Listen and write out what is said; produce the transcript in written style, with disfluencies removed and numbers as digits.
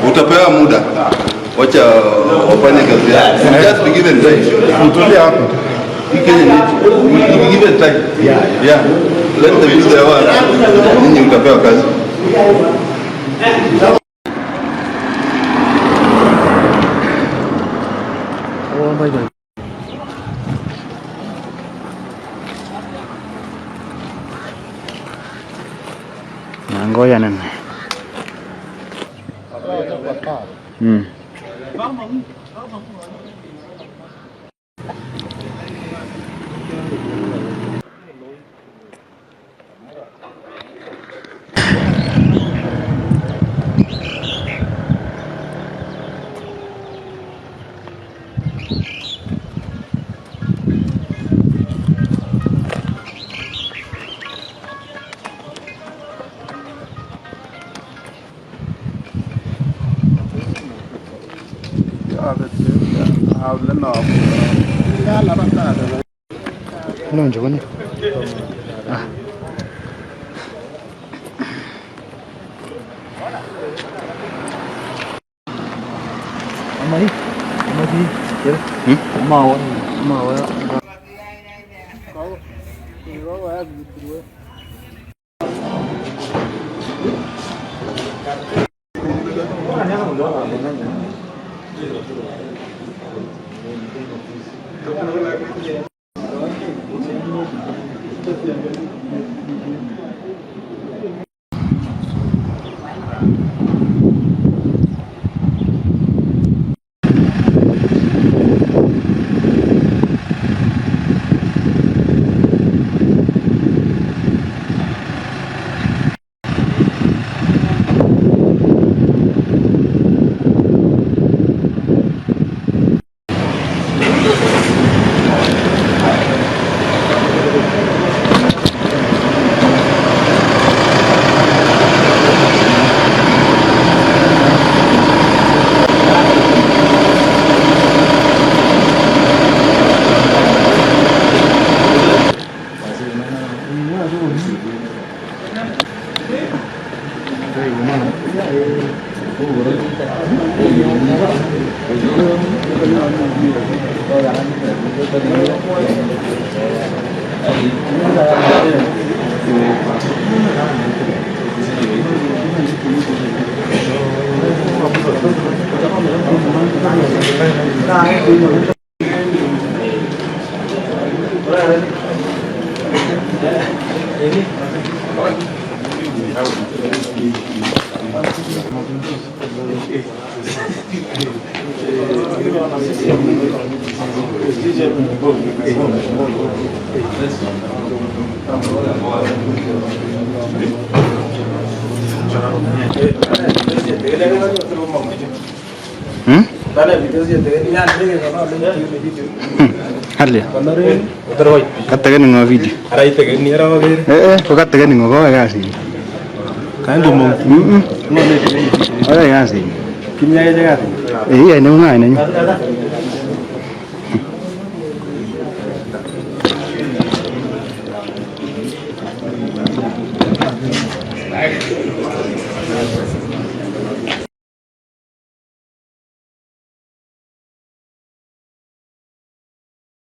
Utapewa muda, wacha wafanye kazi yao. Just be given time. Mtulie hapo. Hii Kenya ni be given time. Yeah. Let them do their work. Ninyi mtapewa kazi. Nangoja nene. Mm. Nonje kone. Ah. Hmm? Alia. Kategeni ng'o video? Eh eh, ko kategeni ng'o koyoe kasit. Mm. Oyoe kasit. Eh, iyoe neng'ung ayai nenyun.